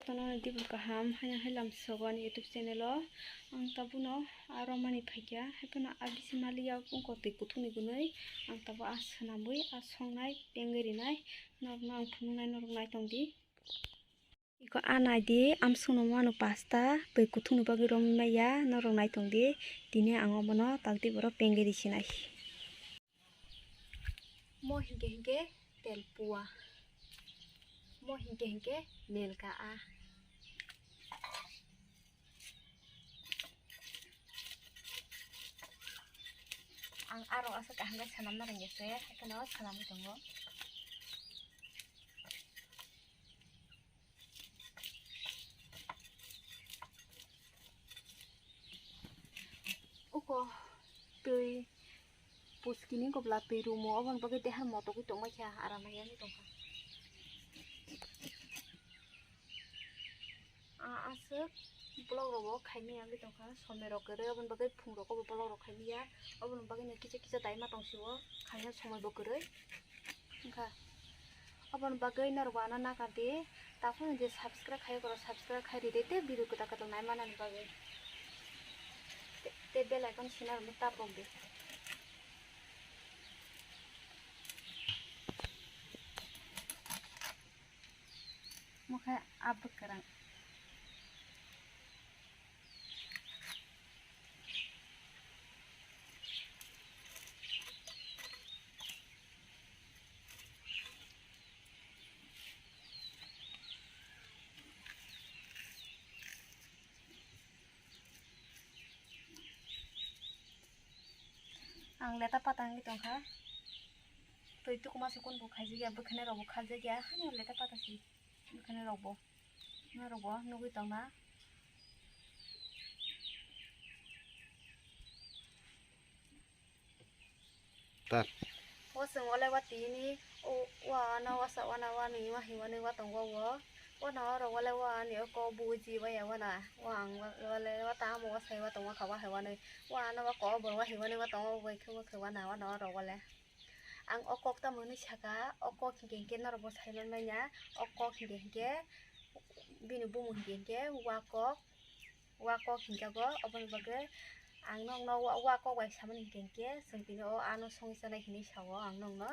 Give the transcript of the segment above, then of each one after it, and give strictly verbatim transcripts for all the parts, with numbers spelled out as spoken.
Tono dibur kaham, haino hai lam sogo ani YouTube channel o. Ang tabukno aro mani phaikha, hai phano a bisi maliya wngkha twi kuthukni gwnwi. Ang tabuk a swnamwi, a songnai, pengwi rinai, norokno ang phunuknai, norok naitong di. Iko a nai di, amsukno mano pasta, twi kuthukni bagwi romwi maya, norok naitong di. Tini ang omono takti borok pengwi risinai. Mo hinkhe hinkhe telpua. Mo hinkhe hinkhe nelka a. Ang aro aswk kaham khe swnamna rwngya se, haikhe no swnamwi tongo. Uko twi puskini kobla twi rumo, oboni bagwi deha motogwi tongma khe aram nai wngwi tongkha. A aswk block rokbo khaimya wngwi tongkha, somoi rok kwrwi, oboni bagwi phung rokbo block rok khaimya, oboni bagwi no kisa kisa daima tongsio, khaina somoi bo kwrwi wngkha. Oboni bagwi norok bo ano nakar di, taphano je subscribe khai koro, subscribe khai ridi, tei video kwtal kwtal nai manani bagwi. Te-, tei bell icon sina rwmwi tap rwdi. Mokhe abwk kwrang. Ang leta pata wngwi tongkha. Twi tukuma se kun bo khaijakya, bwkhani rok bo khaljakya, hano leta pata se bwkhani rok bo. Norok bo nugwi tongna. Tar. O chwng walai watini, o, wa ano wasa wana wani wahi wani watong wa wo. Wana oro walai wa ani oko buji waya wana. Wa ang wa-, walai wa tamo wasai watong wa kha wahai wani. Wa ano wa ko bor wahi wani watong wa bai khe wa khe wana wana oro walai. Ang o kok tamo hinwi saka, o kok hinkhe hinkhe norok bo sai manmanya, o kok hinkhe hinkhe bini bumung hinkhe hinkhe wa kok, wa kok hinjago, oboni bagwi ang nokno wa, wa kok bai samani hinkhe hinkhe chwng tini o ano songwi chanai hinwi sao ang nokno.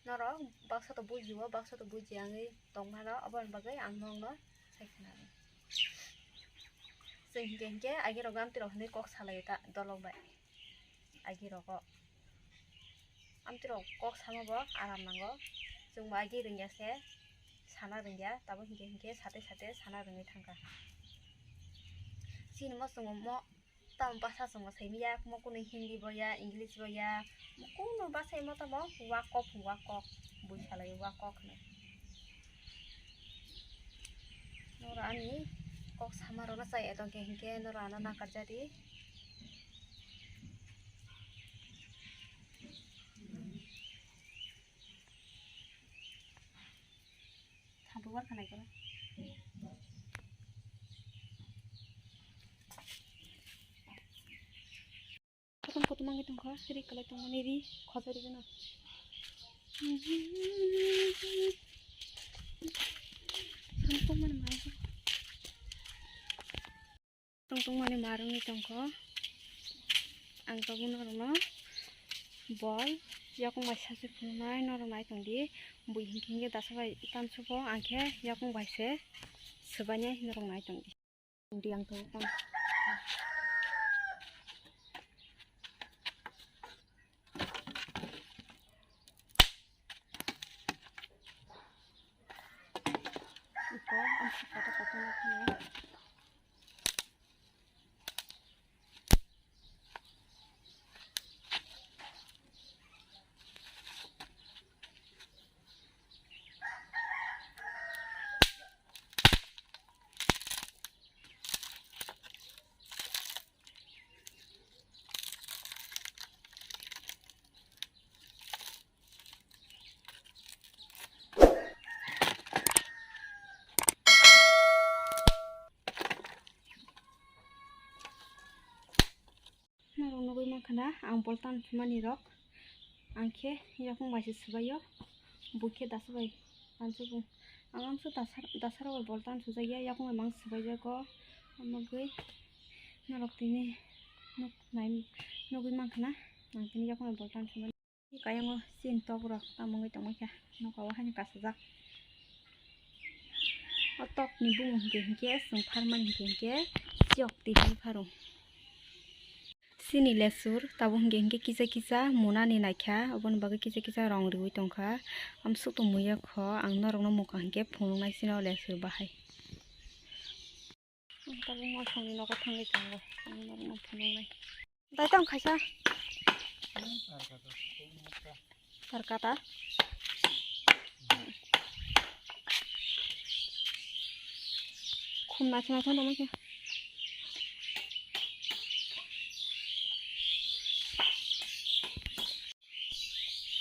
Norok baksa to bujio, baksa to buji wngwi tongmano, oboni bagwi ang nokno sai khna. Chwng hinkhe hinkhe agirok amtwirok hinwi kok salaio ta dolok bai. Agi rogo. Amtwirok kok sama bo aram nango. Chwng bo agi rwngya se sana rwngya. Tabuk hinkhe hinkhe sate sate sana rwngwi thangkha. Chini mo chwng mo tamo basa chwng bo saimanya, mo kunu Hindi bo ya, English bo ya, mo kunu basa imo tamo wa kok, wa kok, bui salai wa kok hinwi. Noro ani kok sama rwna chai tongkhe hinkhe noro ano nakarjadi. Thantu war khanai koro. Kotom kotom wngwi tongkha, ri kwlai tongmani ri khojari gana. Tongmani ma wngwi tongkha. Ang tabuk norokno bol yakung bai sachi phunuknai norok nai tongdi. Bui hinkhe hinkhe dasabai tamsugo, ang khe yakung bai se swbainai norok nai tongdi. Di ang tabuk tang. Iko ang si koto koto na khana. Norok nugwi mankha na, ang bol tan thumani rok. Ang khe yakung bai se swbaio, bui khe dasabai tansu bung. Ang amsuk dasar, dasaro bai boltan sujak ya, yakung bai mang swbai jago. Amogwi norok tini nuk nai, nugwi mankha na, ang tini yakung bai boltan sumani. Kayang o chini tok rok tamo wngwi tongwi kha, noka o haino kasijak. O tok ni bumung hinkhe hinkhe chwng pharmani hinkhe hinkhe chiyok twi pharo. Chini lesur tabuk hinkhe hinkhe kisa kisa munani naikha, oboni bagwi kisa kisa rong riwi tongkha. Amsuk tong muiya kho, ang norokno mukha hinkhe phunuknai chini o lesur bahai. Ang tabuk mosongni nogo thangwi tongo, ang norokno phunuknai. Dai tong khaisa. Tarkata. Khum naising naising tongma khe.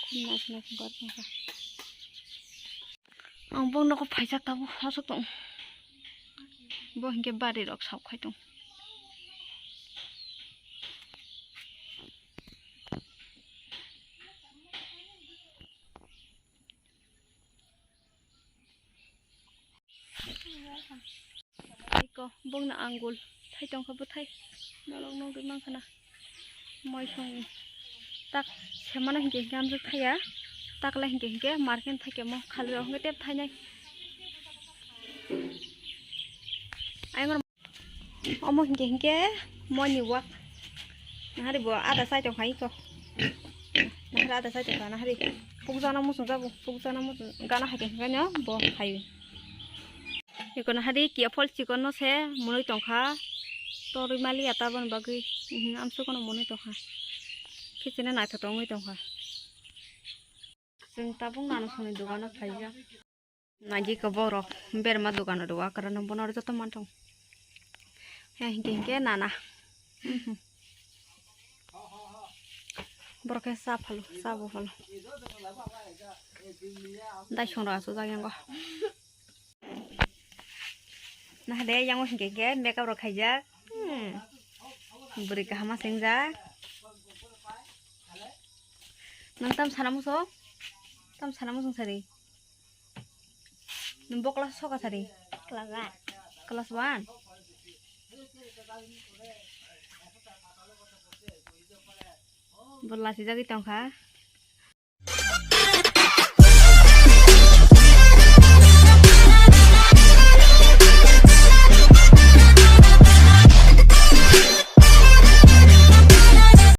Khum naising naising bar tongkha. Ang bo nogo phaijak tabuk aswk tong. Bo hinkhe bari rok sauk khai tong. Iko bongni angul thai tongkha bwthai, norok nugwi mankha na. Moisong tak semano hinkhe hinkhe amjak thaya, takla hinkhe hinkhe market thaikhe mo khalwi rok hinkhe tep thainai. Ayang omo hinkhe hinkhe moni wak. Nahari bo ada sai tongkha iko. Nahari ada sai tongkha nahari. Pukjana musung jabo, pukjana musung gana haikhe hinkhe no bo hai. Iko nahari kia phol chikon no se munui tongkha. Torwi mali ya tabon bagwi. Mhm, amsuk no munui tongkha. Khichine naithotok wngwi tongkha. Chwng tabuk nano songni dogano phaijak. Naidi ko borok berma dogano rw akarano bono joto mantong. He hinkhe hinkhe nana. Mhm. Borok khe cha phalo, cha bo phalo. Dai songra aswk jak yango. Nahade yango hinkhe hinkhe makeup rok khaijak. Hmm. Bwrwi kaham ma swngjak. Nwng tam sana muso? Tam sana muso sari? Nwng bo class soka sari? Class one. Class one? Bo lachijagwi tongkha.